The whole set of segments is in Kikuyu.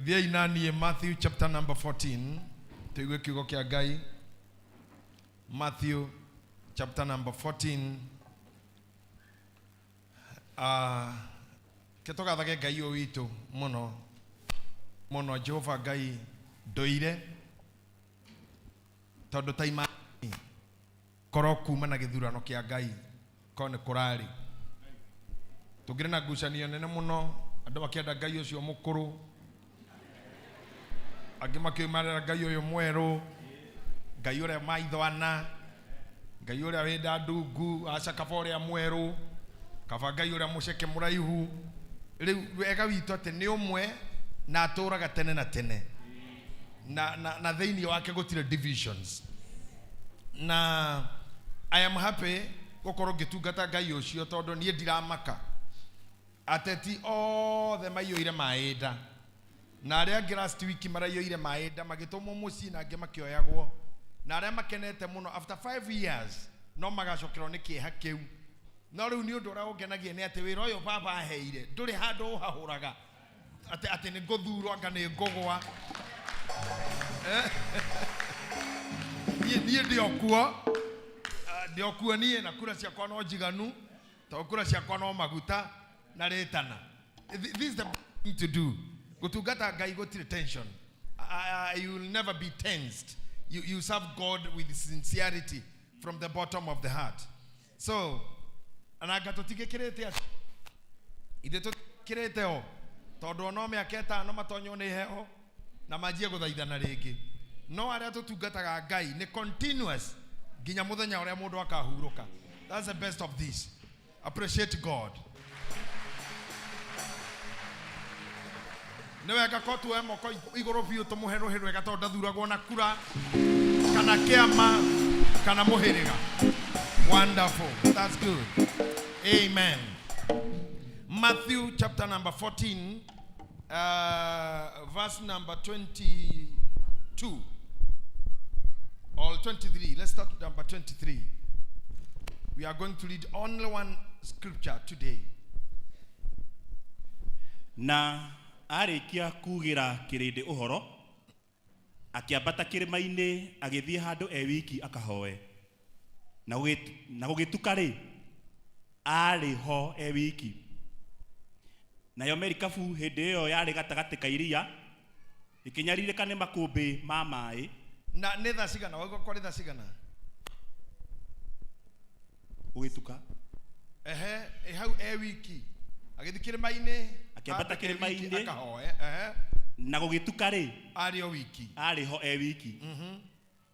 Thiĩi na niĩ Matthew chapter number 14 tũigue kiugo kĩa Ngai. Matthew chapter number 14. Ah, ke tũgathage Ngai ũyũ witũ mũno mũno, Jehova Ngai ndũire tondũ ta imani korwo kuma na gĩthurano kĩa Ngai korwo nĩ kũrarĩ tũngĩrĩ na ngucanio nene mũno, andũ makĩenda Ngai ũcio mũkũrũ, angĩ makĩumarĩra Ngai ũyũ mwerũ, Ngai ũrĩa maitho ana, Ngai ũrĩa wĩ nda ndungu, aca kaba ũrĩa mwerũ, kaba Ngai ũrĩa mũceke mũraihu. Rĩu wega witũ atĩ nĩ ũmwe na atũraga tene na tene, na thĩinĩ wake gũtirĩ divisions. Na I am happy gũkorwo ngĩtungata Ngai ũcio tondũ niĩ ndiramaka. Ateti othe maiyũire maĩ nda, na arĩa angĩ last week maraiyũire maĩ nda magĩtũmwo mũciĩ na angĩ makĩoyagwo, na arĩa makenete mũno after 5 years no magacokerwo nĩ kĩeha kĩu. No rĩu nĩ ũndũ ũrĩa ũngenagia nĩ atĩ wĩra ũyũ baba aheire ndũrĩ handũ ũhahũraga atĩ nĩ ngũthurwo anga nĩ ngũgwa. Niĩ ndĩ o kuo, ndĩ o kuo niĩ, na kura ciakwa no njiganu, tondũ kura ciakwa no maguta na rĩtana. This is the thing to do. Gũtungata Ngai gũtirĩ tension. You will never be tensed. You serve God with sincerity from the bottom of the heart. So, ananga tũtigĩkĩrĩte acio. Ithuĩ tũtikĩrĩte o tondũ ono mĩaka ĩtano matonywo nĩ heho na manjie gũthaithana rĩngĩ. No arĩa tũtungataga Ngai nĩ continuous nginya mũthenya ũrĩa mũndũ akahurũka. That's the best of this. Appreciate God. Nĩ wega ko tuoe moko igũrũ biũ tũmũhe rũhĩ rwega tondũ ndathuragwo na kura kana kĩama kana mũhĩrĩga. Wonderful. That's good. Amen. Matthew chapter number 14, verse number 22 or 23. Let's start with number 23. We are going to read only one scripture today. Na arĩkia kugĩra kĩrĩndĩ ũhoro, akĩambata kĩrĩma-inĩ agĩthiĩ handũ e wiki akahoe. Na gũgĩtuka rĩ, arĩ ho e wiki. Nayo merikabu hĩndĩ ĩyo yarĩ gatagatĩ ka iria, ĩkĩnyarirĩka nĩ makũmbĩ ma maĩ. Na nĩ thaa cigana? Waigua kwarĩ thaa cigana? Gũgĩtuka. Ehe, ĩ hau e wiki. Agĩthiĩ kĩrĩma-inĩ, Akĩambata handũ e wiki kĩrĩma-inĩ. akahoe. Ehe. Na gũgĩtuka rĩ, Arĩ o wiki. Arĩ ho e wiki.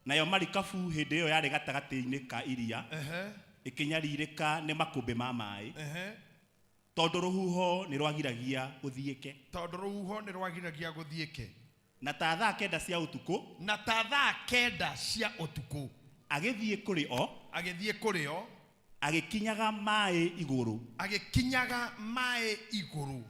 Nayo marikabu hĩndĩ ĩyo yarĩ gatagatĩ-inĩ ka iria, ĩkĩnyarirĩka nĩ makũmbĩ ma maĩ. Tondũ rũhuho nĩ rwagiragia gũthiĩke. Tondũ rũhuho nĩ rwagiragia gũthiĩke. Na ta thaa kenda cia ũtukũ. Na ta thaa kenda cia ũtukũ. Agĩthiĩ kũrĩ o. Agĩthiĩ kũrĩ o. Agĩkinyaga maĩ igũrũ. Agĩkinyaga maĩ igũrũ.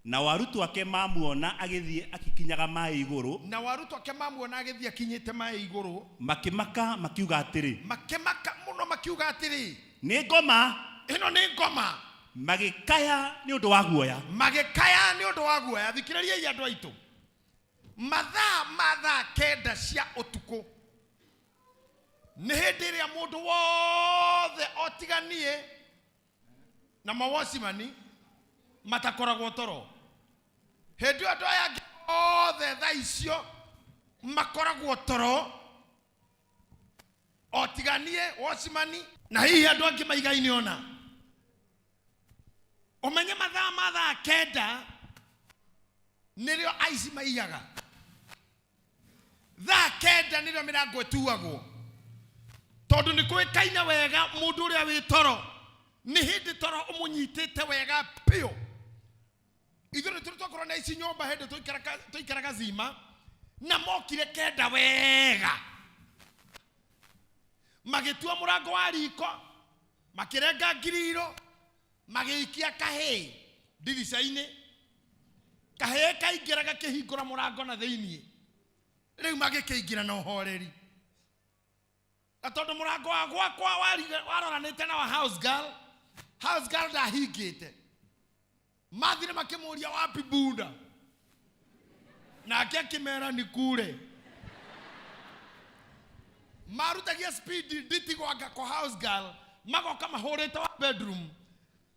Nao arutwo ake mamuona agĩthiĩ agĩkinyaga maĩ igũrũ. Nao arutwo ake mamuona agĩthiĩ akinyĩte maĩ igũrũ. Makĩmaka makiuga atĩrĩ. Makĩmaka mũno makiuga atĩrĩ. Nĩ ngoma. Ĩno nĩ ngoma. Magĩkaya nĩ ũndũ wa guoya. Magĩkaya nĩ ũndũ wa guoya. Thikĩrĩriai andũ aitũ. Mathaa ma thaa kenda cia ũtukũ nĩ hĩndĩ ĩrĩa mũndũ wothe otiganie na mawocimani matakoragwo toro. Hĩndĩ ĩyo andũ aya angĩ othe thaa icio makoragwo toro, otiganie wocimani na hihi andũ angĩ maigaine ona. Ũmenye mathaa ma thaa kenda nĩrĩo aici maiyaga. Thaa kenda nĩrĩo mĩrango ĩtuagwo, tondũ nĩ kũĩkaine wega mũndũ ũrĩa wĩ toro nĩ hĩndĩ toro ũmũnyitĩte wega biũ. Ithuĩ nĩ tũrĩ twakorwo na ici nyũmba hĩndĩ tũikaraga zima, na mokire kenda wega, magĩtua mũrango wa riko, makĩrenga ngiriro, magĩikia kahĩĩ ndirica-inĩ. Kahĩĩ kaingĩra gakĩhingũra mũrango na thĩiniĩ, rĩu magĩkĩingĩra na ũhoreri. Na tondũ mũrango wa gwakwa waroranĩte na wa house girl, house girl ndahingĩte. Mathire makĩmũria wapi bunda. Nake akĩmera nĩ kure. Marutagia speed nditigwanga kwa house girl, magoka mahũrĩte wa bedroom.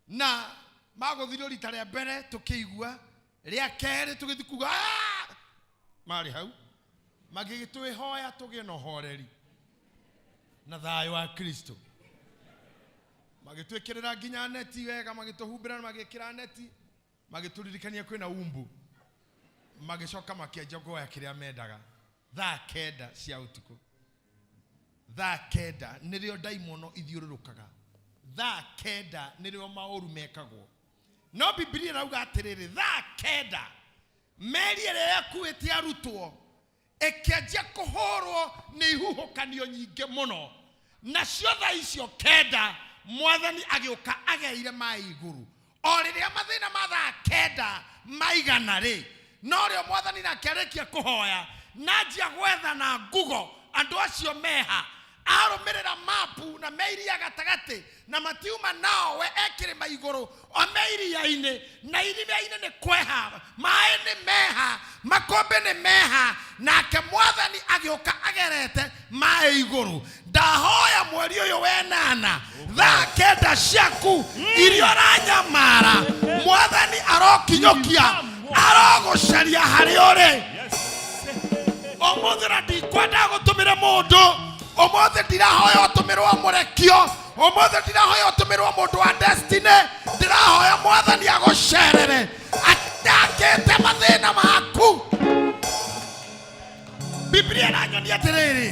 Na magũthirio rita rĩa mbere tũkĩigua, rĩa kerĩ tũgĩthiĩ kuga "Ah!" Marĩ hau magĩgĩtwĩhoya tũgĩe na ũhoreri na thayũ wa Kristo. Magĩtwĩkĩrĩra nginya neti wega, magĩtũhumbĩra na magĩkĩra neti, magĩtũririkania kwĩna umbu. Magĩcoka makĩanjia kuoya kĩrĩa mendaga thaa 9 cia ũtukũ. Thaa 9 nĩrĩo ndaimono ithiũrũrũkaga, thaa 9 nĩrĩo maũru mekagwo. No Bibilia ĩrauga atĩrĩrĩ, thaa 9 meri ĩrĩa yakuĩte arutwo ĩkĩanjia kũhũrwo nĩ ihuhũkanio nyingĩ mũno. Nacio thaa icio 9 mwathani agĩũka ageire maĩ igũrũ. O rĩrĩa mathĩna ma thaa 9 maigana rĩ, norĩo mwathani nake arĩkia kũhoya na anjia gwetha na ngugo andũ acio meha, arũmĩrĩra mapu na meiria gatagatĩ na matiuma nao, we ekĩrĩma igũrũ o meiria-inĩ, na iria-inĩ nĩ kweha, maĩ nĩ meha, makũmbĩ nĩ meha, nake mwathani agĩũka agerete maĩ igũrũ. Ndahoya mweri ũyũ wenana thaa 9 ciaku iria ũranyamara, mwathani arokinyũkia, arogũcaria harĩ ũrĩ. Ũmũthĩ na ndikwenda gũtũmĩre mũndũ, ũmũthĩ ndirahoya ũtũmĩrwo mũrekio, ũmũthĩ ndirahoya ũtũmĩrwo mũndũ wa destiny, ndĩrahoya mwathani agũcerere atakĩte mathĩna maku. Biblia ĩranyonia atĩrĩrĩ,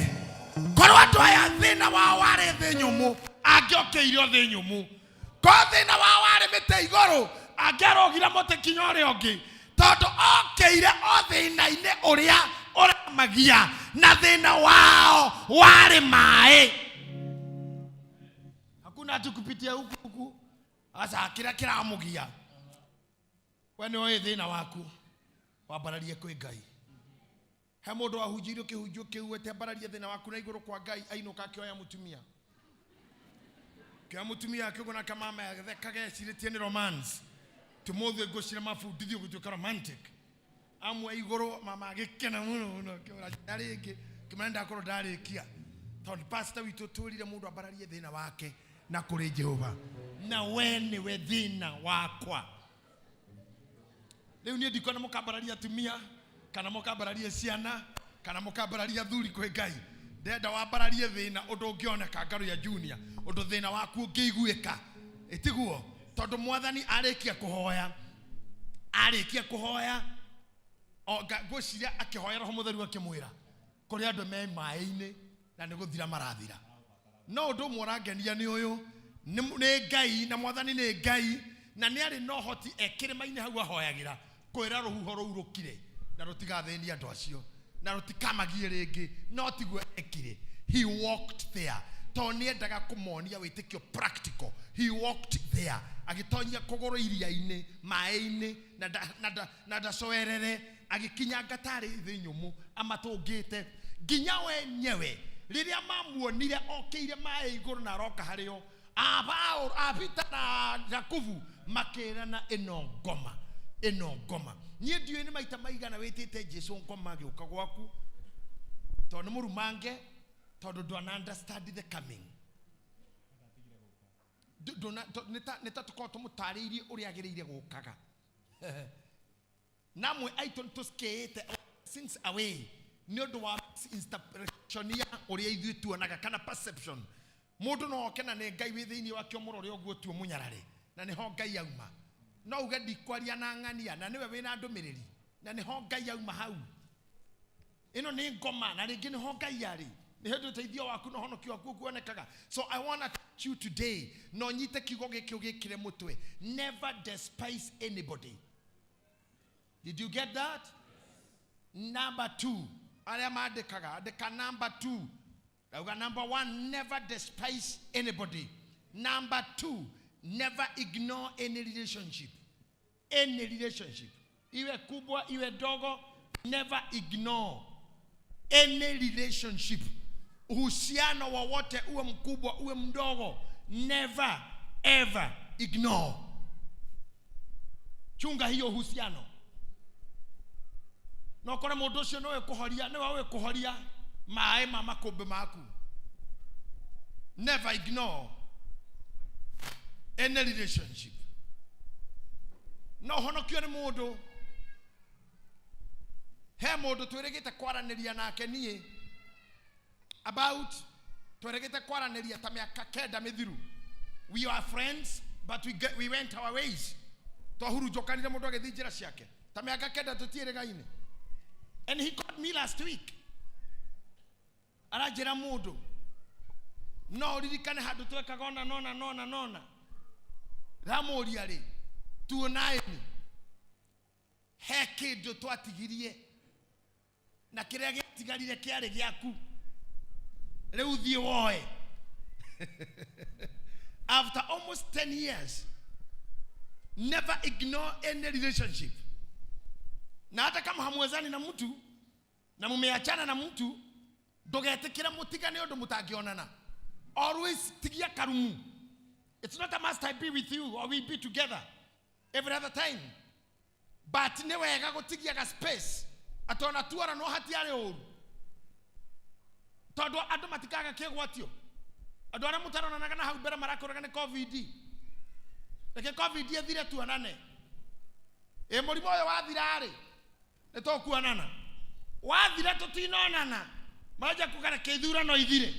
korwo andũ aya thĩna wao warĩ thĩ nyũmũ, angĩokĩire o thĩ nyũmũ. Korwo thĩna wao warĩ mĩtĩ igũrũ, angĩarũgire mũtĩ kinya ũrĩa ũngĩ, tondũ okĩire o thĩna-inĩ ũrĩa ũramagia, na thĩna wao warĩ maĩ. Hakuna ati kupitia huku huku. Asa kĩrĩa kĩramũgia we nĩ ũĩ thĩna waku, wambararie kwĩ Ngai. He mũndũ wahunjĩirio kĩhunjio kĩu ete ambararie thĩna waku na igũrũ kwa Ngai, ainũka akĩoya mũtumia, kĩoya mũtumia akĩũguo nake mama athekage ecirĩtie nĩ romance. Tũmũthĩ ngũcira mabundithio gũtuĩka romantic, amwe igũrũ mama agĩkena mũno mũno, akĩmwĩra njĩra rĩngĩ, kĩmwĩra ndakorwo ndarĩkia, tondũ pastor witũ twĩrire mũndũ ambararie thĩna wake na kũrĩ Jehova, na we nĩwe thĩna wakwa. Rĩu niĩ ndikuona mũkambararia atumia kana mũkambararie ciana kana mũkambararia athuri kwĩ Ngai. Ndenda wambararie thĩna ũndũ ũngĩoneka ngaro ya junior, ũndũ thĩna waku ũngĩiguĩka, ĩtiguo? Tondũ mwathani arĩkia kũhoya, arĩkia kũhoya ngwĩciria akĩhoya Roho Mũtheru akĩmwĩra kũrĩ andũ me maĩ-inĩ na nĩ gũthira marathira. No ũndũ ũmwe ũrangenia nĩ ũyũ, nĩ Ngai na mwathani nĩ Ngai, na nĩ arĩ na ũhoti e kĩrĩma-inĩ hau ahoyagĩra kwĩra rũhuho rũu rũkire na rũtigathĩnie andũ acio na rũtikamagie rĩngĩ. No tiguo ekire, he walked there, tondũ nĩ endaga kũmonia wĩtĩkio practical. He walked there, agĩtonyia kũgũrũ iria-inĩ, maĩ-inĩ, na ndacoerere, agĩkinyanga tarĩ thĩ nyũmũ amatũngĩte nginya wenyewe. Rĩrĩa mamuonire okĩire maĩ igũrũ na aroka harĩo, a Peter na Jakubu makĩrana, ĩno ngoma, ĩno ngoma. Niĩ ndiũĩ nĩ maita maigana wĩtĩte Jesu ngoma agĩũka gwaku, tondũ nĩ mũrumange, tondũ ndwana understand the coming. Nĩ ta tũkorwo tũmũtarĩirie ũrĩa agĩrĩire gũkaga. Namwe aitũ nĩ tũskĩĩte things away nĩ ũndũ wa misinterpretation ya ũrĩa ithuĩ tuonaga kana perception. Mũndũ no oke na nĩ Ngai wĩ thĩinĩ wake ũmũrore ũguo tu ũmũnyarare, na nĩho Ngai auma. No uge ndikwaria na ng'ania, na nĩwe wĩna ndũmĩrĩri, na nĩho Ngai auma hau. Ĩno nĩ ngoma, na rĩngĩ nĩho Ngai arĩ, nĩ hĩndĩ ũteithio waku na ũhonokio waku ũkuonekaga. So I wanna teach you today, no nyite kiugo gĩkĩ ũgĩkĩre mũtwe: never despise anybody. Did you get that? Number 2, arĩa mandĩkaga, andĩka number 2. Ndauga number 1, never despise anybody. Number 2, never ignore any relationship. Any relationship, iwe kubwa iwe dogo, never ignore any relationship. Uhusiano wowote, uwe mkubwa uwe mdogo, never ever ignore. Chunga hiyo uhusiano. Na ũkore mũndũ ũcio nĩwe kũhoria, nĩwe ũĩ kũhoria maĩ ma makũmbĩ maku. Never ignore any relationship. No ũhonokio nĩ mũndũ. He mũndũ twĩrĩgĩte kwaranĩria nake niĩ about twĩrĩgĩte kwaranĩria ta mĩaka 9 mĩthiru. We are friends but we went our ways. Twahurunjũkanire mũndũ agĩthiĩ njĩra ciake ta mĩaka 9 tũtiĩrĩgaine. And he called me last week. Aranjĩra mũndũ no ũririkane handũ twekaga ona nona nona nona. Ndamũria rĩ, tuonaeni he kĩndũ twatigirie na kĩrĩa gĩatigarire kĩarĩ gĩaku, rĩu thiĩ woe. After almost 10 years, never ignore any relationship. Na hata kama hamwezani na mtu na mumeachana na mtu, ndũgetĩkĩre mũtigane ũndũ mũtangĩonana. Always tigia karumu. It's not a must I be with you or we be together every other time, but nĩ wega gũtigiaga space atĩ ona tuona no hatiarĩ ũru, tondũ andũ matikaga kĩgwatio. Andũ arĩa mũtaronanaga na hau mbere marakũraga nĩ COVID. Reke COVID ĩthire tuonane. Ĩ mũrimũ ũyũ wathira-rĩ, nĩ tũkuonana. Wathira tũtinonana, maranja kuga reke ithurano ithire.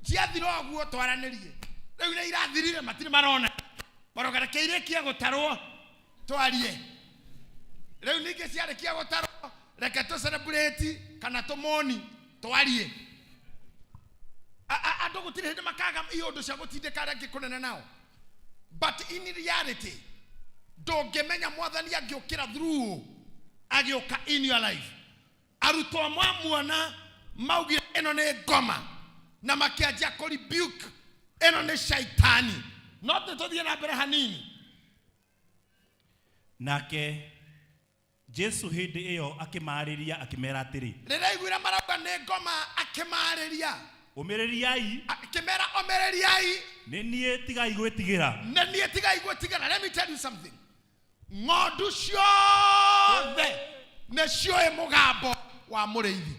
Ciathira ũguo twaranĩrie. Rĩu nĩ irathirire, matirĩ marona. Maroga reke irĩkie gũtarwo twarie. Rĩu ningĩ ciarĩkia gũtarwo, reke tũ celebrate kana tũmoni twarie. Andũ gũtirĩ hĩndĩ makaga iũndũ cia gũtindĩka arĩa angĩ kũnene nao. But in reality, ndũngĩmenya mwathani angĩũkĩra through agĩũka in your life. Arutwo mamuona maugire ĩno nĩ ngoma na makĩanjia kũ rebuke ĩno nĩ shaitani. No tũthiĩ na mbere hanini. Nake Jesu hĩndĩ ĩyo akĩmaarĩria akĩmera atĩrĩ, Rĩrĩa aiguire marauga nĩ ngoma akĩmaarĩria, ũmĩrĩriai, akĩmera ũmĩrĩriai, nĩ niĩ tigai gwĩtigĩra. Nĩ niĩ tigai gwĩtigĩra. Let me tell you something. Ng'ondu ciothe nĩ ciũĩ mũgambo wa mũrĩithi.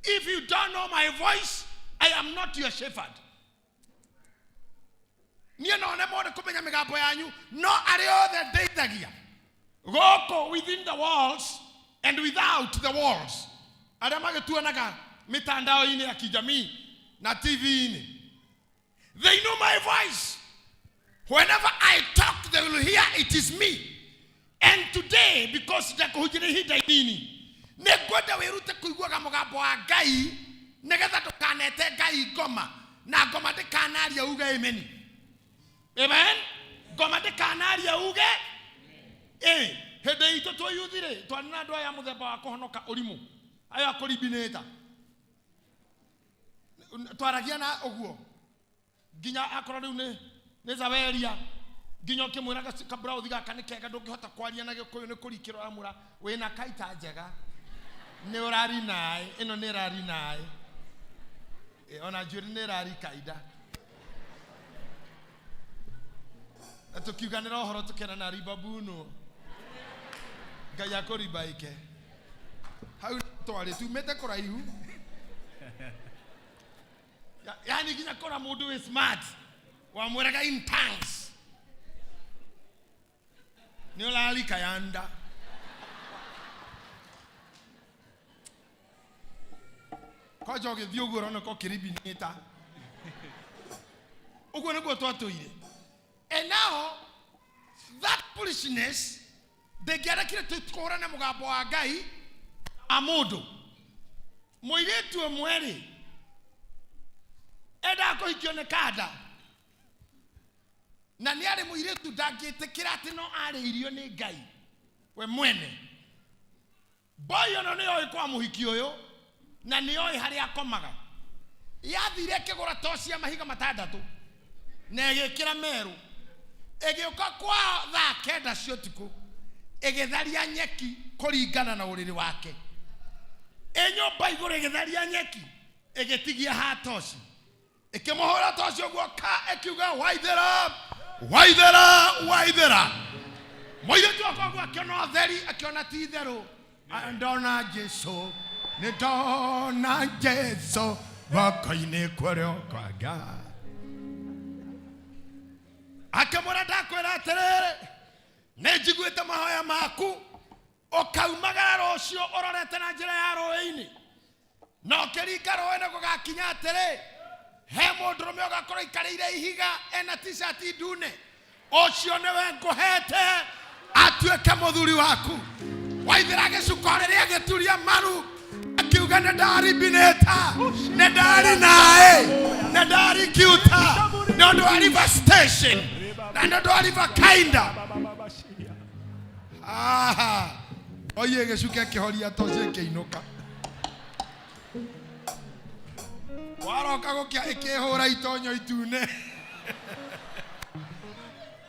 If you don't know my voice, I am not your shepherd. Niĩ no nemwo nĩ kũmenya mĩgambo yanyu, no arĩa othe ndeithagia gũkũ within the walls and without the walls, arĩa magĩtuonaga mitandao-inĩ ya kijamii na TV-inĩ, they know my voice. Whenever I talk, they will hear it is me. And today, because ndakũhunjĩria ihinda inini, nĩ ngwenda wĩrute kũiguaga mũgambo wa Ngai nĩgetha ndũkanete Ngai ngoma, na ngoma ndĩkanaria uge amen. Amen. Ngoma ndĩkanaria uge ĩ. Hĩndĩ itũ twĩyuthire twarĩ na andũ aya mũthemba wa kũhonoka ũrimũ, aya kũribinĩta, twaragia na ũguo nginya akorwo rĩu nĩ Zaweria, nginya ũkĩmwĩra kabrauthi gaka nĩ kega, ndũngĩhota kwaria na Gĩkũyũ nĩ kũrikĩrwo aramwĩra wĩna kaita njega, nĩ ũrari naĩ, ĩno nĩ ĩrari naĩ. Ona njuĩrĩ nĩ ĩrari kaida. Na tũkiuganĩra ũhoro tũkerana ribabuno, Ngai akũribaike. Hau twarĩ tumĩte kũraihu. Yani nginya kora mũndũ wĩ smart wamwĩraga in tongues nĩ ũrarika yanda. Kwanja ũgĩthiĩ ũguo ũroneka ũkĩribinĩta. Ũguo nĩguo twatũire. And now that foolishness ndĩngĩarekire tũkũrane mũgambo wa Ngai wa mũndũ. Mũirĩtu ũmwe rĩ, endaga kũhikio nĩ kanda, na nĩ arĩ mũirĩtu ndangĩtĩkĩra atĩ no arĩirio nĩ Ngai we mwene. Boy ĩno nĩ yoĩ kwa mũhiki ũyũ na nĩ yoĩ harĩa akomaga. Yathire ĩkĩgũra toci ya mahiga 6 na ĩgĩkĩra merũ, ĩgĩũka kwa thaa 9 cia ũtukũ ĩgĩtharia nyeki kũringana na ũrĩrĩ wake. Ĩ nyũmba igũrũ ĩgĩtharia nyeki, ĩgĩtigia ha toci, ĩkĩmũhũra toci ũguo ka, ĩkiuga waithĩra, waithĩra, waithĩra. Mũirĩtu wakwa ũguo akĩona ũtheri, akĩona ti itherũ. Ah, ndona Jesu, nĩ ndona Jesu guoko-inĩ kũrĩa kwa Ngai. Akĩmwĩra ndakwĩra atĩrĩrĩ, nĩ njiguĩte mahoya maku, ũkaumagara rũciũ ũrorete na njĩra ya rũĩ-inĩ, na ũkĩringa rũĩ nĩ gũgakinya atĩrĩ, he mũndũrũme ũgakorwo aikarĩire ihiga ena t-shirt ndune, ũcio nĩwe ngũhete atuĩke mũthuri waku. Waithĩra gĩcuko rĩrĩa agĩturia maru akiuga nĩ ndaribinĩta, nĩ ndari naĩ, nĩ ndari kiuta, nĩ ũndũ wa River Station na nĩ ũndũ wa River Kainda. Aha. Oye gĩcuke kĩhoria toci ĩkĩinũka. Waroka gũkĩa ĩkĩhũra itonyo itune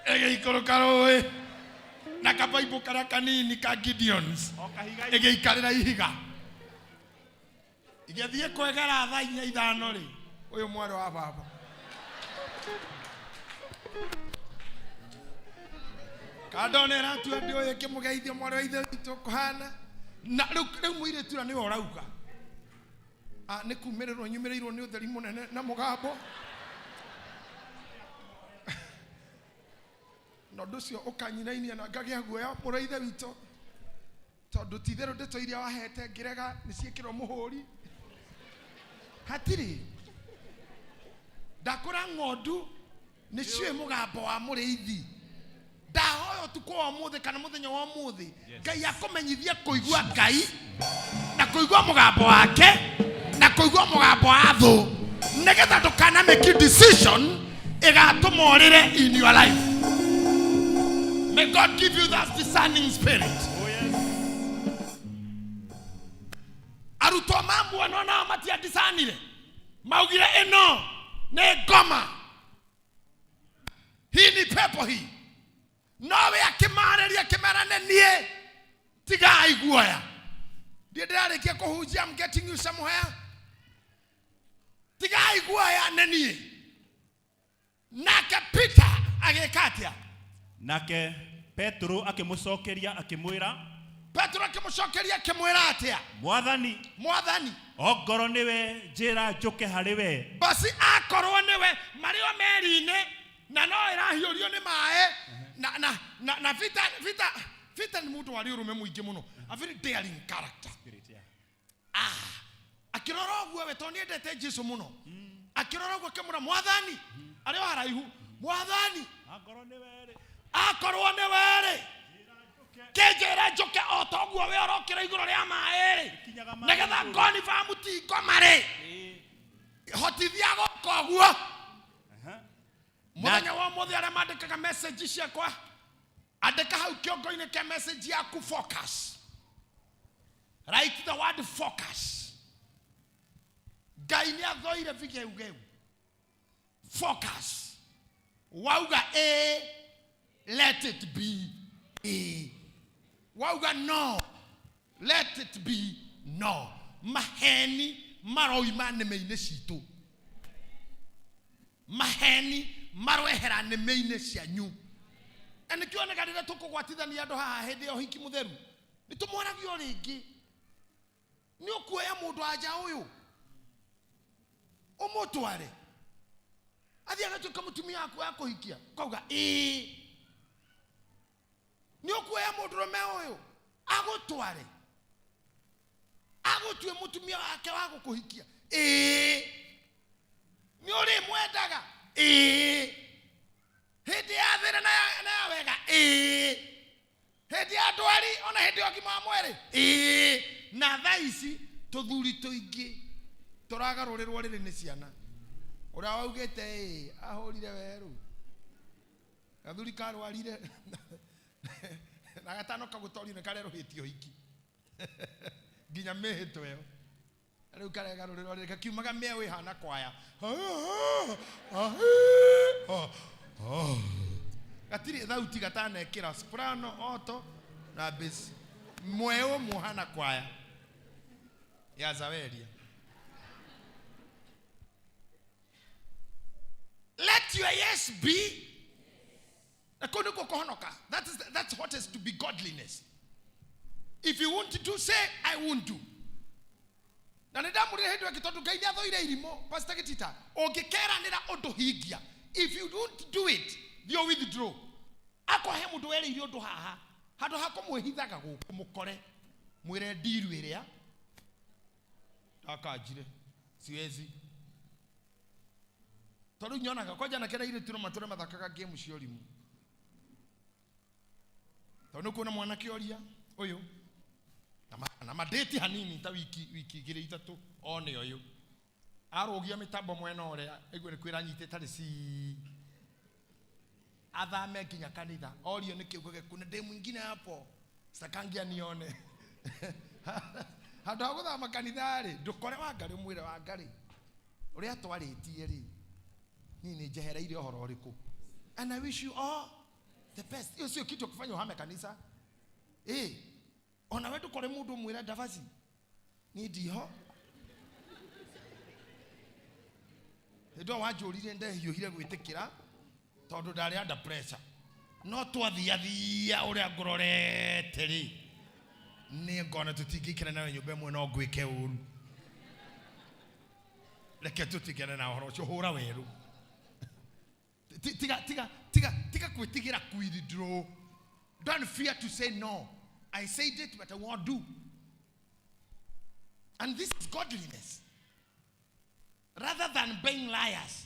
ĩgĩikũrũka rũĩ na kabaibũ karĩa kanini ka Gideons ĩgĩikarĩra ihiga igĩthiĩ kwegera thaa inya ithano rĩ, ũyũ mwarĩ wa baba kandona ĩratua ndĩ ũyũ ĩkĩmũgeithia mwarĩ wa ithe witũ kũhana na rĩu rĩu mũirĩtu ũrĩa nĩwe ũrauga. Ah, nĩ kumĩrĩrwo nyumĩrĩirwo nĩ ũtheri mũnene na mũgambo, na ũndũ ũcio ũkanyinainia na ngagĩa guoya mũrũ wa ithe witũ, tondũ ti itherũ ndeto iria wahete ngĩrega nĩ ciĩkĩrwo mũhũri. Hatirĩ ndakũra ng'ondu nĩ ciũĩ mũgambo wa mũrĩithi. Ndahoya ũtukũ wa ũmũthĩ kana mũthenya wa ũmũthĩ Ngai akũmenyithie kũigua Ngai na kũigua mũgambo wake na kũigua mũgambo wa thũ, nĩgetha ndũkana make decision ĩgatũma ũrĩre in your life. May God give you that discerning spirit. Arutwo mamuona nao matiadisanire, maugire ĩno nĩ ngoma, hii ni pepo hii. Nowe akĩmarĩria akĩmera nĩ niĩ, tigai guoya, ndiĩ ndĩrarĩkia kũhunjia. I'm getting you somewhere. Tigai guoya, nĩ niĩ. Nake Peter agĩka atĩa? Nake Petero akĩmũcokeria akĩmwĩra, Petero akĩmũcokeria akĩmwĩra atĩa? Mwathani, Mwathani, ongorwo nĩwe njĩra njũke harĩ we. Basi akorwo nĩwe, marĩ o meri-inĩ na no ĩrahiũrio nĩ maĩ na Peter, Peter nĩ mũndũ warĩ ũrũme mũingĩ mũno, a very daring character. Ah, akĩrora ũguo we tondũ nĩendete Jesu mũno, akĩrora ũguo akĩmwĩra, Mwathani, arĩ o haraihu, Mwathani, Angorwo nĩwe rĩ, akorwo nĩwe rĩ, kĩnjĩre njũke o ta ũguo we ũrokĩra igũrũ rĩa maĩ rĩ, Kinyaga maĩ nĩgetha igũrũ. Ngonibamu ti ngoma rĩ, hotithia gũka ũguo. Mũthenya wa ũmũthĩ arĩa mandĩkaga message ciakwa, andĩka hau kĩongo-inĩ kĩa message yaku focus. Write the word focus. Ngai nĩ athoire vigeugeu. Focus. Wauga a, let it be a. Wauga no, let it be no. Maheni maroima nĩmĩ-inĩ citũ, maheni maroehera nĩmĩ-inĩ cianyu, na nĩkĩoneka rĩrĩa tũkũgwatithania andũ haha hĩndĩ ya ũhiki mũtheru, nĩ tũmwaragio rĩngĩ nĩ ũkuoya mũndũ anja ũyũ ũmũtware athiĩ agatuĩka mũtumia waku wa kũhikia, ũkauga ĩĩ. Nĩ ũkuoya mũndũrũme ũyũ agũtware agũtue mũtumia wake wa gũkũhikia? Ĩĩ. Nĩ ũrĩmwendaga? Ĩĩ. Hĩndĩ ya thĩna na ya wega? Ĩĩ. Hĩndĩ ya ndwari ona hĩndĩ ya ũgima wa mwĩrĩ? Ĩĩ. Na thaa ici tũthuri tũingĩ tũragarũrĩrwo rĩrĩ nĩ ciana. Ũrĩa waugĩte ĩĩ ahũrire werũ gathuri karwarire na gatano kagũtorio nĩ karerũhĩtie ũhiki nginya mĩhĩto ĩyo, rĩu karegarũrĩrwo rĩrĩ gakiumaga mĩeũ ĩhana kwaya, gatirĩ thauti gatanekĩra soprano, alto na bass, mweũ muhana kwaya ya Zaweria. Let your yes be. Na kũu nĩkuo kũhonoka. That's what is to be godliness. If you want to say, I won't do. Na nĩ ndamũrire hĩndĩ ĩngĩ tondũ Ngai nĩ athũire irimũ. Pastor Gĩtita, ũngĩkeranĩra ũndũ hingia. If you don't do it, you withdraw. Akorwo he mũndũ werĩire ũndũ haha, handũ ha kũmwĩhithaga gũkũ mũkore, mwĩre ndiru ĩrĩa ndakanjire, siwezi. Tondũ nyonaga kwanja anake na airĩtu no matũre mathakaga game cia ũrimũ. Tondũ nĩ kuona mwanake ũria ũyũ na madĩti hanini ta wiki igĩrĩ ithatũ one ũyũ arũgia mĩtambo mwena ũrĩa aigue nĩ kwĩra anyitĩte rĩcii athame nginya kanitha orio nĩ kĩugo kuna ndĩ mwingine hapo sitakangia nione. Handũ ha gũthama kanitha rĩ, ndũkore Wangarĩ ũmwĩre Wangarĩ ũrĩa twarĩtie rĩ, niĩ nĩ njehereire ũhoro ũrĩkũ, and I wish you all the best. Hiyo sio kitu kufanya uhame kanisa. Ona we ndũkore mũndũ ũmwĩre ndavaci niĩ ndiho. Hĩndĩ ĩyo wanjũrire ndehiũhire gwĩtĩkĩra tondũ ndarĩ under pressure. No twathiathia ũrĩa ngũrorete rĩ, nĩ ngona tũtingĩikara nawe nyũmba ĩmwe no ngwĩke ũru. Reke tũtigane na ũhoro ũcio, hũra werũ. Tiga, tiga, tiga, tiga kwĩtigĩra withdraw. Don't fear to say no. I said it, but I won't do. And this is godliness. Rather than being liars.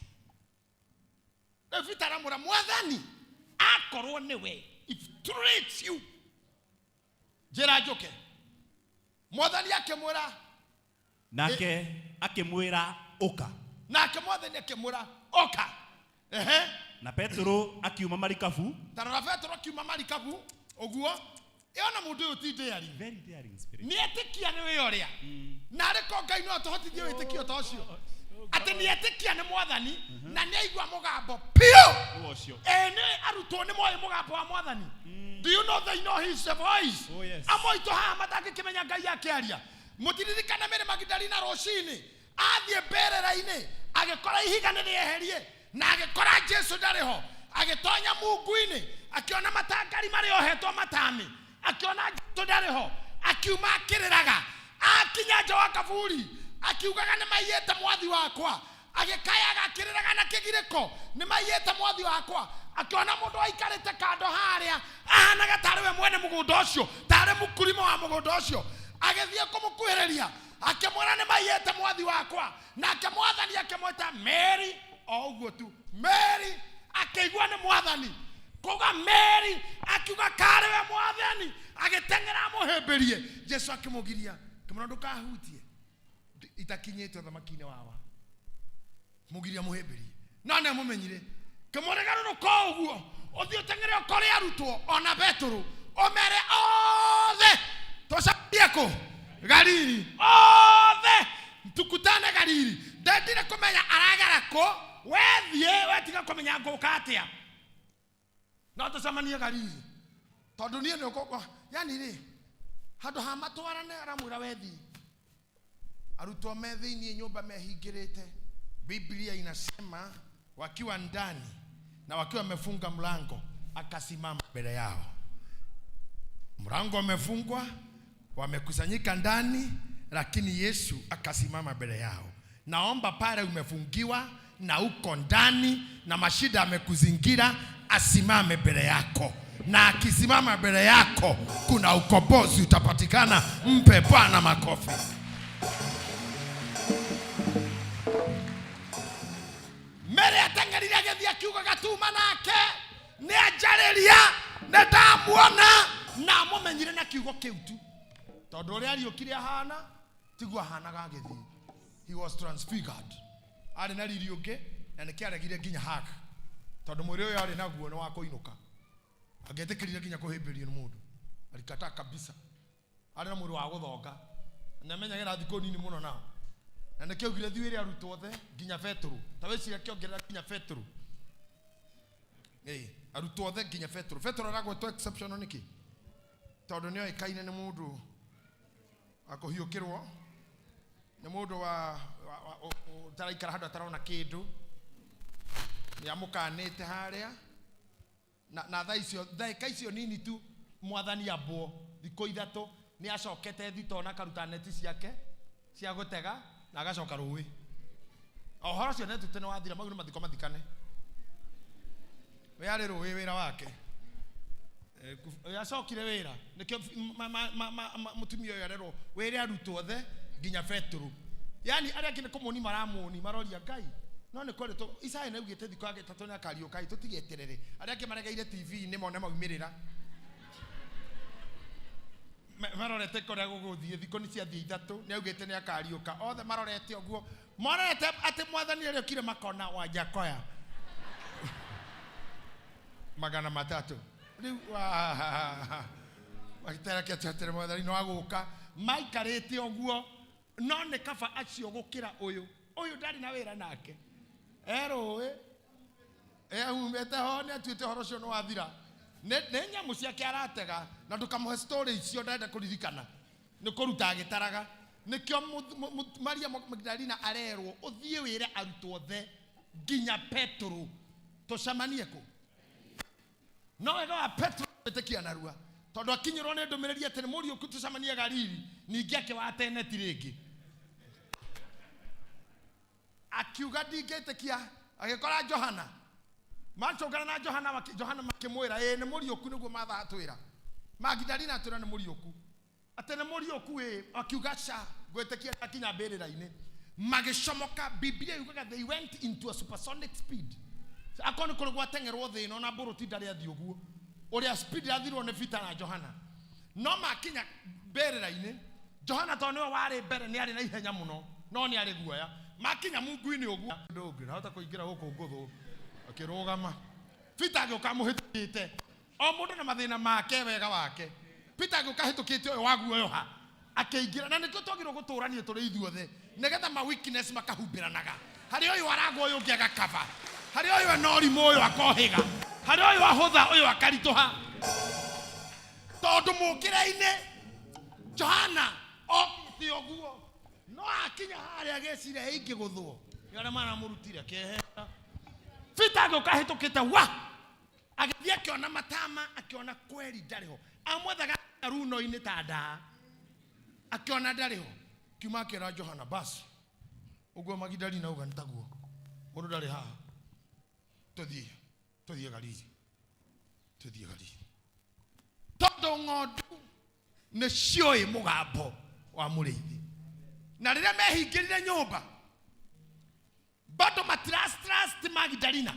David aramwĩra, Mwathani, akorwo nĩwe, if truly it's you, njĩra njũke. Mwathani akĩmwĩra, Nake akĩmwĩra, ũka. Nake Mwathani akĩmwĩra, ũka. Ehe. Na Petero akiuma marikabu. Ta rora Petero akiuma marikabu, ũguo. Ĩona mũndũ ũyũ ti daring. Very daring spirit. Nĩetĩkia nĩ wĩ ũrĩa. Na arĩ ko Ngai no atũhotithie wĩtĩkio ta ũcio. Atĩ nĩetĩkia nĩ Mwathani, na nĩaigua mũgambo piũ. Nĩ ũcio. Nĩ arutwo nĩ moĩ mũgambo wa Mwathani. Do you know they know his voice? Oh, yes. Amwe aitũ haha matangĩkĩmenya Ngai akĩaria. Mũtiririkane Mary Magdalena rũcinĩ, athiĩ mbĩrĩra-inĩ, agĩkora ihiga nĩ rĩeherie, na agĩkora Jesu ndarĩ ho. Agĩtonya mungu-inĩ, akĩona matangari marĩ ohetwo matami, akĩona Jesu ndarĩ ho, akiuma akĩrĩraga. Akinya nja wa kaburi, akiugaga nĩ maiyĩte mwathi wakwa. Agĩkayaga akĩrĩraga na kĩgirĩko, nĩ maiyĩte mwathi wakwa. Akĩona mũndũ aikarĩte kando harĩa, ahanaga tarĩ we mwene mũgũnda ũcio, tarĩ mũkulima wa mũgũnda ũcio. Agĩthiĩ kũmũkuhĩrĩria, akĩmwĩra nĩ maiyĩte mwathi wakwa. Nake Mwathani akĩmwĩta Mary, o ũguo tu. Mary akĩigua nĩ Mwathani. Kuga Mary akiuga karĩ we Mwathani, agĩteng'era amũhĩmbĩrie. Jesu akĩmũgiria, akĩmwĩra ndũkahutie, itakinyĩte ũthamaki-inĩ wawa. Mũgiria mũhĩmbĩrie. No nĩ amũmenyire. Kĩmwĩra garũrũka o ũguo, ũthiĩ ũteng'ere ũkore arutwo ona Petero, ũmere othe tũcemanie kũ? Galili. Othe tukutane Galili. Ndendire kũmenya aragera kũ, wethiĩ wetiga kũmenya ngũka atĩa. No tũcemanie Galili. Tondũ niĩ nĩ ũkũ-, yani rĩ, handũ ha matwarane aramwĩra wethiĩ. Arutwo me thĩiniĩ nyũmba mehingĩrĩte. Biblia inasema wakiwa ndani na wakiwa wamefunga mlango, akasimama mbele yao. Mlango umefungwa, wamekusanyika ndani, lakini Yesu akasimama mbele yao. Naomba pale umefungiwa na uko ndani na mashida yamekuzingira, asimame mbele yako. Na akisimama mbele yako, kuna ukombozi utapatikana. Mpe Bwana makofi. Mary ateng'erire agĩthiĩ akiugaga tuma nake, nĩ anjarĩria, nĩ ndamuona, na amũmenyire na kiugo kĩu tu. Tondũ ũrĩa ariũkire ahana, tiguo ahanaga agĩthiĩ. He was transfigured. Arĩ na riri ũngĩ, na nĩkĩo aregire nginya hug. Tondũ mwĩrĩ ũyũ arĩ naguo nĩ wa kũinũka. Angĩetĩkĩrire nginya kũhĩmbĩrio nĩ mũndũ. Alikataa kabisa. Arĩ na mwĩrĩ wa gũthonga. Na amenyagĩra thikũ nini mũno nao. Na nĩkĩo augire thiĩ wĩre arutwo othe nginya Petero. Ta wĩcirie akĩongerera nginya Petero. Arutwo othe nginya Petero. Petero aragwetwo exceptional nĩkĩ? Tondũ nĩoĩkaine nĩ mũndũ wa kũhiũkĩrwo, nĩ mũndũ ũtaraikara handũ atarona kĩndũ. Nĩamũkanĩte harĩa. Na thaa icio, ndagĩka icio nini tu mwathani ambwo thikũ 3 nĩ acokete thito na akaruta neti ciake cia gũtega na agacoka rũĩ. Ũhoro ũcio nĩ tute nĩ wathira, mau nĩ mathiko mathikane. We arĩ rũĩ wĩra wake. Acokire wĩra nĩkĩo mũtumia ũyũ arerwo wĩre arutwo othe nginya Petero. Yani arĩa angĩ nĩ kũmũni maramũni maroria Ngai no nĩ kwarĩ tũ Isaya nĩ augĩte thikũ ya gatatũ nĩ akariũka ĩ tũtigeterere. Arĩa angĩ maregeire TV-inĩ mone maumĩrĩra. Marorete kũrĩa gũgũthiĩ, thikũ nĩ ciathiĩ 3 nĩ augĩte nĩ akariũka. Othe marorete ũguo, marorete atĩ mwathani arĩokire makona Wanjakoya 300. Rĩu magĩtera kĩatĩ atĩrĩ mwathani no agũka. Maikarĩte ũguo, no nĩ kaba acio gũkĩra ũyũ. Ũyũ ndarĩ na wĩra nake. Erũĩ, ehumĩte ho nĩ atuĩte ũhoro ũcio nĩ wathira. Nĩ nyamũ ciake aratega na ndũkamũhe story icio ndarenda kũririkana. Nĩ kũruta agĩtaraga. Nĩkĩo Maria Magdalena arerwo ũthiĩ wĩre arutwo othe nginya Petero tũcemanie kũ. No wega wa Petero gwĩtĩkia narua tondũ akinyĩrwo nĩ ndũmĩrĩri atĩ nĩ mũriũku tũcemanie Galili, ningĩ akĩwate neti rĩngĩ. Akiuga ndingĩtĩkia, agĩkora Johana. Macũngana na Johana, Johana makĩmwĩra ĩĩ nĩ mũriũku nĩguo matha atwĩra. Magdalena atwĩra nĩ mũriũku. Atĩ nĩ mũriũku ĩĩ, akiuga ca ngwĩtĩkia akinya mbĩrĩra-inĩ. Magĩcomoka, Biblia yugaga they went into a supersonic speed. Akorwo nĩ kũrĩ gwateng'erwo thĩ ĩno na mbũrũti ndarĩ athiĩ ũguo. Ũrĩa speed yathirwo nĩ Peter na Johana. No makinya mbĩrĩra-inĩ, Johana tondũ nĩwe warĩ mbere nĩ arĩ na ihenya mũno, no nĩ arĩ guoya. Makinya mungu-inĩ ũguo, ũndũ ũngĩ, ndahota kũingĩra gũkũ ngũthũ, akĩrũgama. Peter agĩũka amũhĩtũkĩte. O mũndũ na mathĩna make, wega wake. Peter agĩũka ahĩtũkĩte ũyũ wa guoyoha, akĩingĩra. Na nĩkĩo twagĩrĩirwo gũtũrania tũrĩ ithuothe, nĩgetha ma weakness makahumbĩranaga. Harĩ ũyũ aragwa, ũyũ ũngĩ agakaba. Harĩ ũyũ ena ũrimũ, ũyũ akohĩga. Harĩ ũyũ ahũtha, ũyũ akaritũha. Tondũ mũkĩra-inĩ Johana okĩte ũguo, no akinya harĩa agĩciria ingĩgũthwo. Nĩ arĩa maramũrutire akĩehera. Peter agĩũka ahĩtũkĩte wa agĩthiĩ akĩona matama, akĩona kweri ndarĩ ho. Amwethaga runo-inĩ ta ndaa, akĩona ndarĩ ho. Kiuma akĩra Johana, basi ũguo Magdalena auga nĩ taguo, mũndũ ndarĩ haha, tũthiĩ, tũthiĩ Galili, tũthiĩ Galili. Tondũ ng'ondu nĩ ciũĩ mũgambo wa mũrĩithi. Na rĩrĩa mehingĩrire nyũmba, bado matirastrust Magdalena.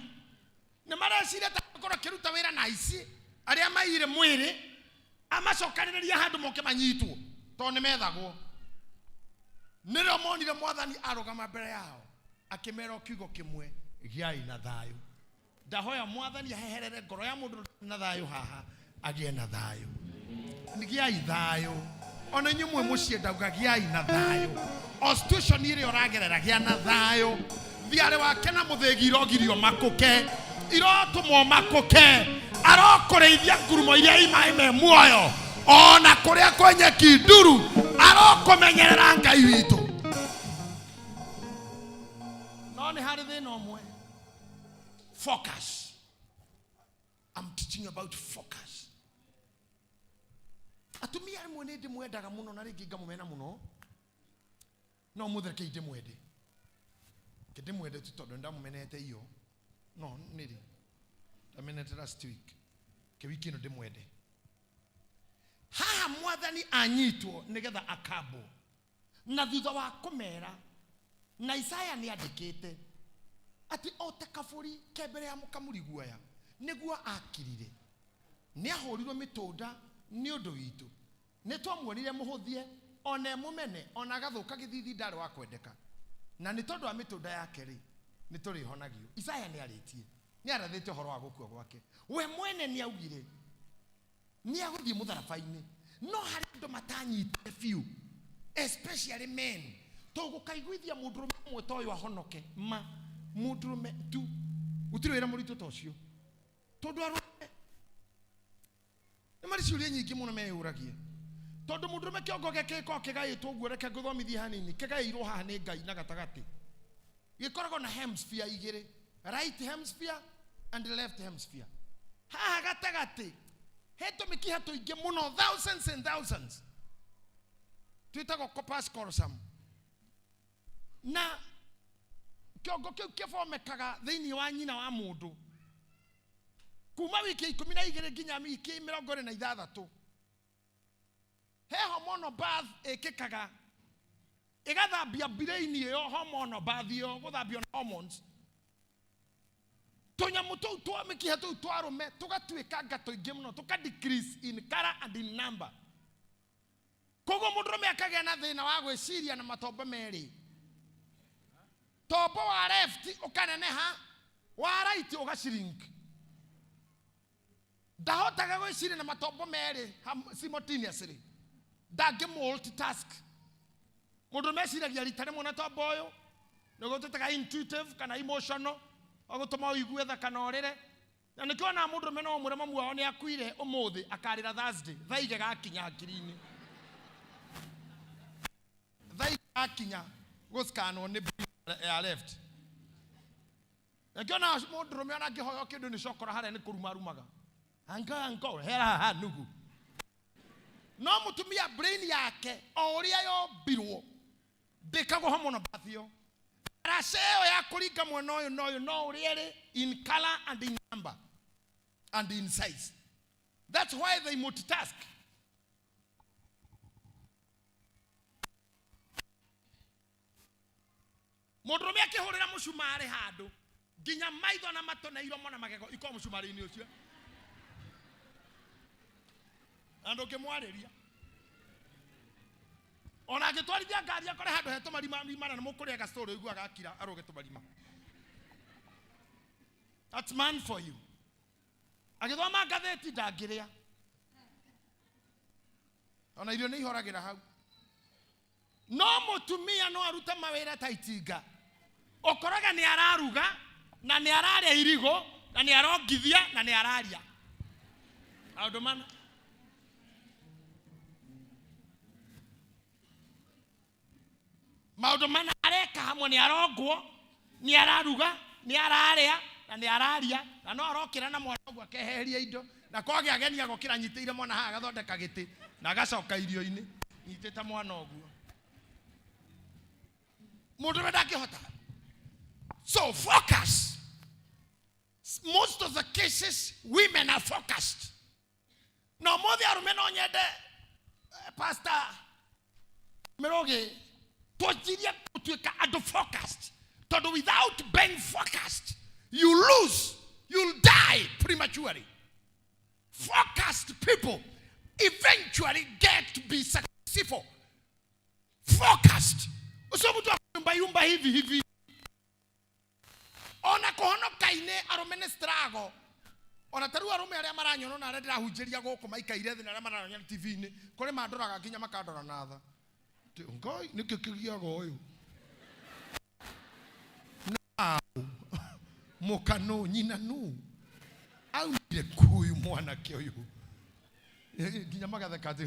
Nĩ mareciria ta akorwo akĩruta wĩra na aici arĩa maiyire mwĩrĩ, amacokanĩrĩria handũ moke manyitwo tondũ nĩ methagwo. Nĩrĩo monire mwathani arũgama mbere yao akĩmera o kiugo kĩmwe, gĩai na thayũ. Ndahoya mwathani aheherere ngoro ya mũndũ na thayũ haha, agĩe na thayũ. Gĩai thayũ. Ona inyuĩ mwĩ mũciĩ ndauga gĩai na thayũ. O situation ĩrĩa ũragerera gĩa na thayũ. Thiarĩ wake na mũthĩgi irogirio makũke, irotũmwo makũke, arokũrĩithia ngurumo iria i maĩ me muoyo, ona kũrĩa kwĩ nyeki nduru, arokũmenyerera Ngai witũ. No nĩ harĩ thĩna ũmwe. Focus. I'm teaching you about focus. Atumia rĩmwe nĩ ndĩmwendaga mũno na rĩngĩ ngamũmena mũno, no mũthĩ reke ndĩmwende. Reke ndĩmwende tu tondũ nĩndamũmenete iyo. No nĩrĩ ndamenete last week, ke wiki ĩno ndĩmwende. Haha mwathani anyitwo nĩgetha akambwo, na thutha wa kũmera, na Isaya nĩ andĩkĩte atĩ o ta kabũri ke mbere ya mũkamuri guoya nĩguo akirire, nĩ ahũrirwo mĩtũnda nĩ ũndũ witũ, nĩ twamuonire mũhũthie, ona emũmene, ona agathũka gĩthithi, ndarĩ wa kwendeka, na nĩ tondũ wa mĩtũnda yake rĩ, nĩ tũrĩhonagio. Isaya nĩ arĩtie, nĩ arathĩte ũhoro wa gũkua gwake. We mwene nĩ augire nĩ agũthiĩ mũtharaba-inĩ, no harĩ andũ matanyitire biũ, especially men. Tũgũkaiguithia mũndũrũme ũmwe ta ũyũ ahonoke, ma mũndũrũme tu, gũtirĩ wĩra mũritũ ta ũcio, tondũ arũme nĩ marĩ ciũria nyingĩ mũno meyũragia. Tondũ mũndũrũme kĩongo gĩake gĩkoragwo kĩgaĩtwo ũguo, reke ngũthomithie hanini, kĩgaĩirwo haha nĩ Ngai na gatagatĩ, gĩkoragwo na hemisphere igĩrĩ, right hemisphere and left hemisphere. Haha gatagatĩ he tũmĩkiha tũingĩ mũno, thousands and thousands, twĩtagwo corpus callosum. Na kĩongo kĩu kĩbomekaga thĩinĩ wa nyina wa mũndũ kuma wiki 12 nginya wiki 26. He hormonal bath ĩkĩkaga ĩgathambia brain ĩyo, hormonal bath ĩyo gũthambio na hormones. Tũnyamũ tũu twa mĩkiha tũu twa arũme tũgatuĩkanga tũingĩ mũno, tũka decrease in color and in number. Koguo mũndũrũme akagĩa na thĩna wa gwĩciria na matombo merĩ. Tombo wa left ũkaneneha, wa right ũgachrink. Ndahotaga gwĩciria na matombo merĩ simultaneously. Ndangĩ multitask. Mũndũrũme eciragia rita rĩmwe na tombo ũyũ, nĩguo twĩtaga intuitive kana emotional, ũgũtũma ũigue tha kana ũrĩre. Na nĩkĩo ona mũndũrũme no ũmwĩre mamu wao nĩ akuire ũmũthĩ, akarĩra Thursday, thaa igĩ gakinya hakiri-inĩ. Thaa igĩ gakinya gũscanwo nĩ brain ya left. Nĩkĩo ona mũndũrũme ona angĩhoywo kĩndũ nĩ cokora harĩa nĩ kũruma arumaga. Anga ango hera haha nugu. No mũtumia brain yake o ũrĩa yombirwo ndĩkagwo hormonal bath ĩyo. Ndaraca ĩyo ya kũringa mwena ũyũ na ũyũ no ũrĩa ĩrĩ in color and in number and in size. That's why they multitask. Mũndũrũme akĩhũrĩra mũcumarĩ handũ nginya maitho na matũ na iromo na magego ikorwo mũcumarĩ-inĩ ũcio. Na ndũngĩmwarĩria. Ona angĩtwarithia ngari akore handũ he tũmarima rimana na mũkũrĩa gastory ũiguaga akira arũge tũmarima. That's man for you. Agĩthoma ngathĩti ndangĩrĩa. Ona irio nĩ ihoragĩra hau. No mũtumia no arute mawĩra ta itinga. Ũkoraga nĩ araruga na nĩ ararĩa irigũ na nĩ arongithia na nĩ araria. Maũndũ mana. Maũndũ mana areka hamwe, nĩ arongwo, nĩ araruga, nĩ ararĩa na nĩ araria, na no arokĩra na mwana ũguo akeheria indo, na kwagĩa ageni agokĩra anyitĩire mwana haha agathondeka gĩtĩ na agacoka irio-inĩ nyitĩte mwana ũguo. Mũndũ ũrĩa ndangĩhota. So focus. Most of the cases women are focused. Na ũmũthĩ arũme no nyende Pastor Mĩrũgĩ twanjirie gũtuĩka andũ focused, tondũ without being focused you lose, you'll die prematurely. Focused people eventually get to be successful. Focused. Usio mtu akuyumba yumba hivi hivi. Ona kũhonoka-inĩ arũme nĩ struggle. Ona ta rĩu arũme arĩa maranyona na arĩa ndĩrahunjĩria gũkũ maikaire thĩ na arĩa maranyona T V-inĩ, kũrĩ mandoraga nginya makandora na tha. Atĩ, Ngai, nĩkĩ kĩgiaga ũyũ? Na mũka nũ, nyina nũ? Aumire kũ ũyũ mwanake ũyũ? Nginya magatheka atĩ,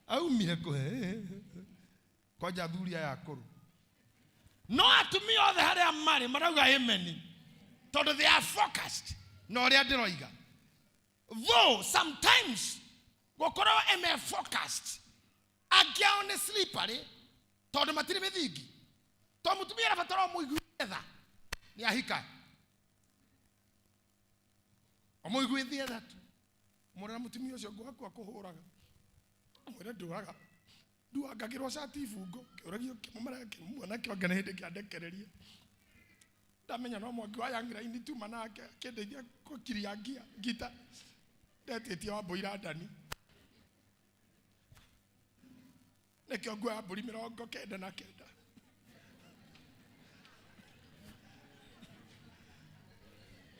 aumire kũ? Kwanja athuri aya akũrũ. No atumia othe harĩa marĩ marauga amen, tondũ they are focused na ũrĩa ndĩroiga. Though sometimes gũkorwo eme focused, angĩ ao nĩ slippery tondũ matirĩ mĩthingi. To mũtumia arabatara ũmũiguithie tha, nĩ ahika. Ũmũiguithie tha tu. Mũrera mũtumia ũcio ngwaku akũhũraga. Mwĩre ndũraga. Nduangagĩrwo cati ibungo, kĩũragio kĩmũmera mwanake ũngĩ nĩ hĩndĩ kĩandekereria. Ndamenya no mwangi wa Young Line tuma nake akĩndeithia gũkiria ngia ngita. Ndetĩtie wa mbũri Randani. Nĩkĩo nguoya mbũri 99.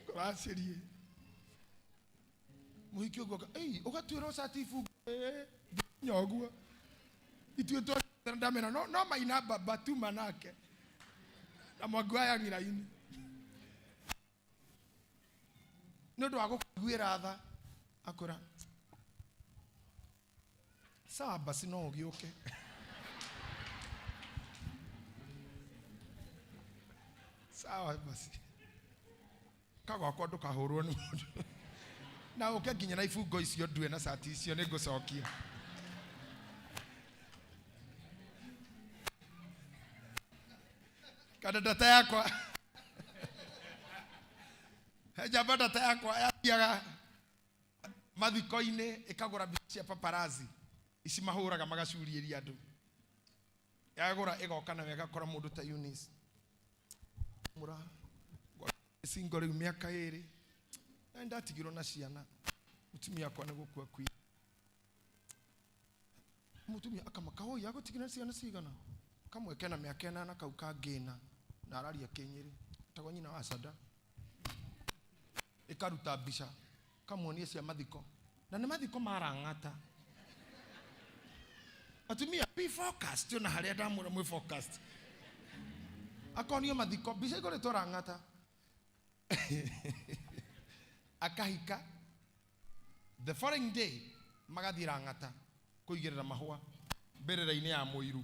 Kũracĩrie. Mũhiki ũguo ĩi, ũgatuĩrwo cati ibungo, nginya ũguo. Ithuĩ twathiĩ ndamera, no maina baba tuma nake. Na mwangi wa Young Line. Nĩ ũndũ wa gũkũiguĩra tha, akwĩra, sawa basi no ũgĩũke. Sawa basi. Ka gwakwa ndũkahũrwo nĩ mũndũ. Na ũke nginya na ibungo icio ndue na cati icio nĩ ngũcokia. Kana ndata yakwa. He njamba ndata yakwa yathiaga mathiko-inĩ ĩkagũra mbica cia paparazzi ici mahũraga magacuriĩria andũ. Yagũra ĩgoka nayo ĩgakora mũndũ ta Eunice. Mũra single rĩu mĩaka ĩrĩ. Na ndatigirwo na ciana. Mũtumia wakwa nĩ gũkua akuire. Mũtumia akamaka, oi agũtigire na ciana cigana? Kamwe kena mĩaka ĩnana kau kangĩ ĩna na araria Kĩnyĩrĩ. Etagwo nyina wa Sada. Ĩkaruta mbica kamuonie cia mathiko. Na nĩ mathiko marang'ata. Atumia, be focused. Ona harĩa ndamwĩra mwĩ focused. Akonio mathiko, mbica igũrĩtwo rang'ata. Akahika. The following day, magathiĩ rang'ata kũigĩrĩra mahũa mbĩrĩra-inĩ ya mũiru.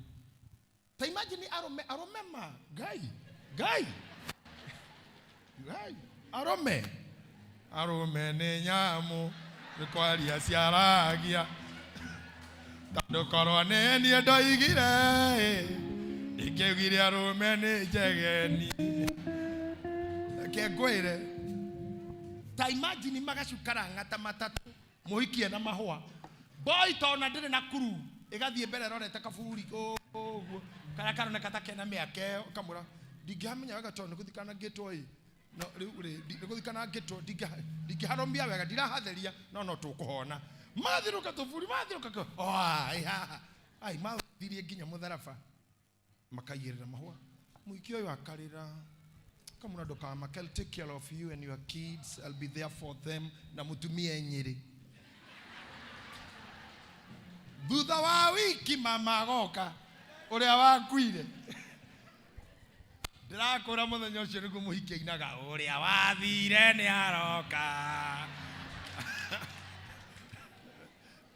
Ta imagine arũme, arũme ma, Ngai, Ngai, Ngai, arũme, arũme nĩ nyamũ, nĩ kwaria ciaragia. Tondũ korwo nĩ niĩ ndoigire, ingĩugire arũme nĩ njegeni. Reke ngwĩre, ta imagine magacuka rang'ata matatũ, mũhikie na mahũa. Boy tona ndĩrĩ na kuru, ĩgathiĩ mbere ĩrorete kaburi ũguo, karĩa karoneka ta kena mĩaka ĩyo, kamwĩra, ndingĩhamenya wega tondũ nĩ gũthikana ngĩtwo ĩ. No, rĩu rĩ, nĩ gũthikana ngĩtwo, ndingĩharũmia wega, ndirahatheria, no no tũkũhona. Mathirũka tũburi, mathirũka oh, ai, haha. Ai, mathirie nginya mũtharaba. Makaigĩrĩra mahũa. Mũhiki ũyũ akarĩra. Kamwĩra ndũkamake, I'll take care of you and your kids, I'll be there for them, na mũtumia Nyĩrĩ. Thutha wa wiki mama agoka, ũrĩa wakuire. Ndĩrakũra mũthenya ũcio nĩguo mũhiki ainaga, ũrĩa wathire nĩ aroka.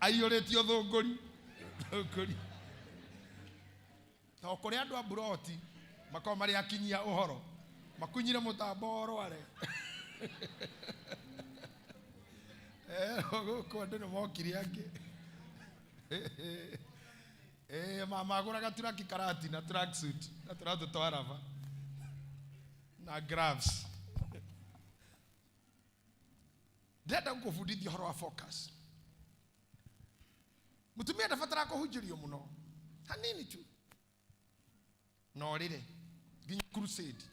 Aiyũrĩtio thũngũri. Thũngũri. To kũrĩ andũ a mburoti makoragwo marĩ akinyia ũhoro, makunyire mũtambo ũrware. Gũkũ andũ nĩ mokire angĩ. Mama agũraga turaki karati na tracksuit na tũratũ twa raba na gloves. Ndĩrenda gũkũbundithia ũhoro wa focus. Mũtumia ndabataraga kũhunjĩrio mũno, hanini tu na ũrĩre nginya crusade.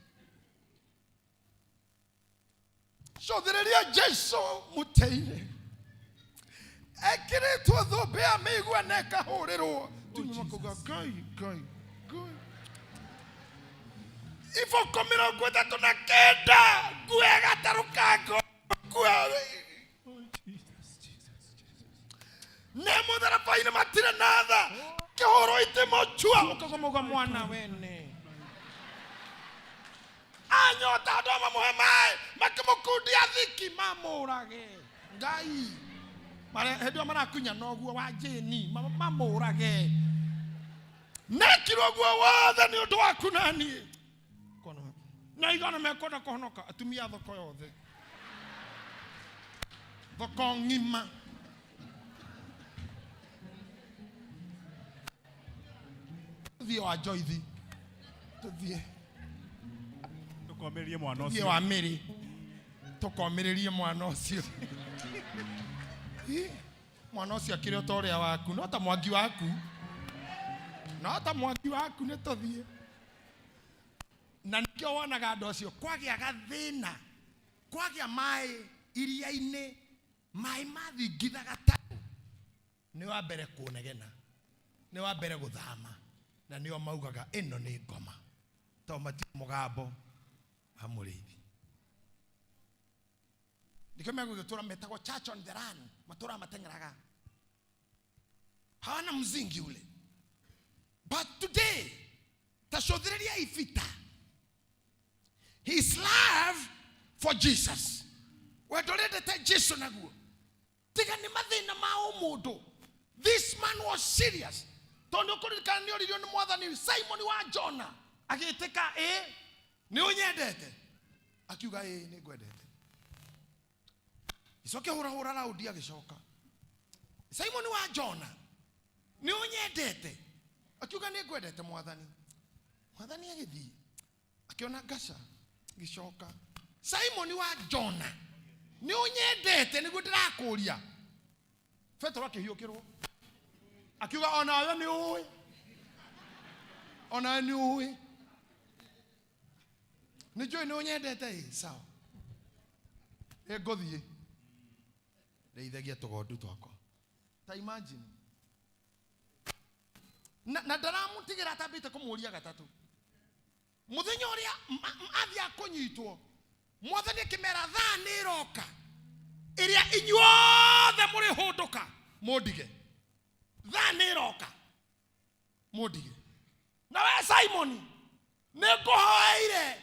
Cũthĩrĩria Jesu mũtĩ-inĩ, ekĩrĩtwo thũmbĩ ya mĩigua na ĩkahũrĩrwo. Tumia makauga, Ngai, Ngai, Ngai. Iboko mĩrongo ĩtatũ na kenda, nguo ĩgatarũka nguo. Nĩ mũtharaba-inĩ matirĩ na tha, kĩhũrwo itĩmo chua, ũkagoma mwana wene. Anyota andũ mamũhe maĩ, makĩmũkundia thiki mamũrage. Ngai. Hĩndĩ ĩyo marakunya noguo wa Jane, mamũrage. Nekirwo guo wothe nĩ ũndũ waku na niĩ. Na igana mekwenda kũhonoka, atumia a thoko yothe. Thoko ng'ima. Tũthiĩ wa Joyce. Tũthiĩ. Tũkomĩrĩrie mwana Tũthiĩ ũcio. wa Mĩrĩ. Tũkomĩrĩrie mwana ũcio. Ĩ, mwana ũcio akĩrĩ o ta ũrĩa waku, no ta mwangi waku. No ta mwangi waku nĩ tũthiĩ. Na nĩkĩo wonaga andũ acio kwagĩa gathĩna, kwagĩa maĩ iria-inĩ, maĩ mathingitha gatarũ, nĩ wa mbere kũnegena, nĩ wa mbere gũthama, na nĩo maugaga ĩno nĩ ngoma, tondũ matirĩ mũgambo wa mũrĩithi. Nĩkĩo megũgĩtũra metagwo church on the run, matũraga mateng'eraga, hawana mzingi ule. But today, tacũthĩrĩria Ifita, his love for Jesus, wendo ũrĩa Jesu naguo, tiga nĩ mathĩna ma ũmũndũ. This man was serious. Tondũ ũkũririkana nĩ oririo nĩ mwathani Simon wa Jona, agĩtĩka, ĩ nĩ ũnyendete? Akiuga, ĩ nĩ ngwendete. Jesu akĩhũrahũra raundi agĩcoka. Simoni wa Jona, nĩ ũnyendete? Akiuga nĩ ngwendete Mwathani. Mwathani agĩthiĩ akĩona ngaca gĩcoka. Simoni wa Jona, nĩ ũnyendete? Nĩguo ndĩrakũria. Petero akĩhiũkĩrwo akiuga onawe nĩ ũĩ, onawe nĩ ũĩ, nĩ njũĩ nĩ ũnyendete. Ĩ sawa, ĩ ngũthiĩ rĩithagia tũgondu twakwa. Ta imagine, na ndaramutigĩra atambĩte kũmũria gatatũ. Mũthenya ũrĩa athiĩ akũnyitwo, Mwathani akĩmera thaa nĩ ĩroka ĩrĩa inyuothe mũrĩhũndũka mũndige. Thaa nĩ ĩroka mũndige. Na we Simoni, nĩ ngũhoeire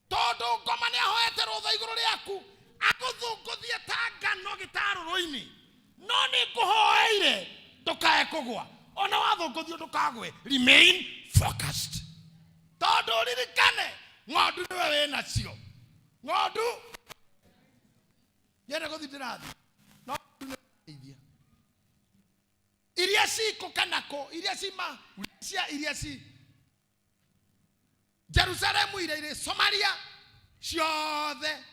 tondũ ngoma nĩ ahoete rũtha igũrũ rĩaku agũthũngũthie ta ngano gĩtarũrũ-inĩ, no nĩ ngũhoeire ndũkae kũgwa. Ona wathũngũthio ndũkagwe, remain focused, tondũ ririkane ng'ondu nĩwe wĩ nacio. Ng'ondu nyende gũthiĩ ndĩrathiĩ, no ng'ondu nĩ ithia iria cikũ kana kũ iria cima cia iria ci Jerusalemu, iria irĩ Somalia ciothe,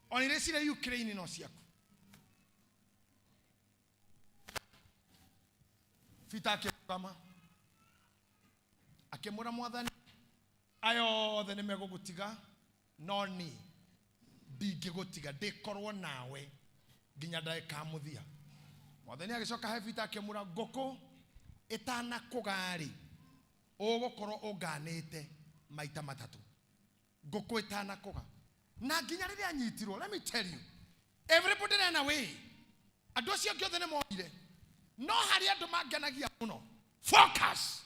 ona iria cirĩ Ukraine, no ciaku. Peter akĩrũgama akĩmwĩra Mwathani, aya othe nĩ megũgũtiga, no niĩ ndingĩgũtiga, ndĩkorwo nawe nginya ndagĩka ya mũthia. Mwathani agĩcoka he Peter akĩmwĩra, ngũkũ ĩtanakũga-rĩ, ũgũkorwo ũnganĩte maita matatũ. Ngũkũ ĩtanakũga. Na nginya rĩrĩa anyitirwo, let me tell you, everybody ran away. Andũ acio angĩ othe nĩ morire, no harĩ andũ mangenagia mũno. Focus.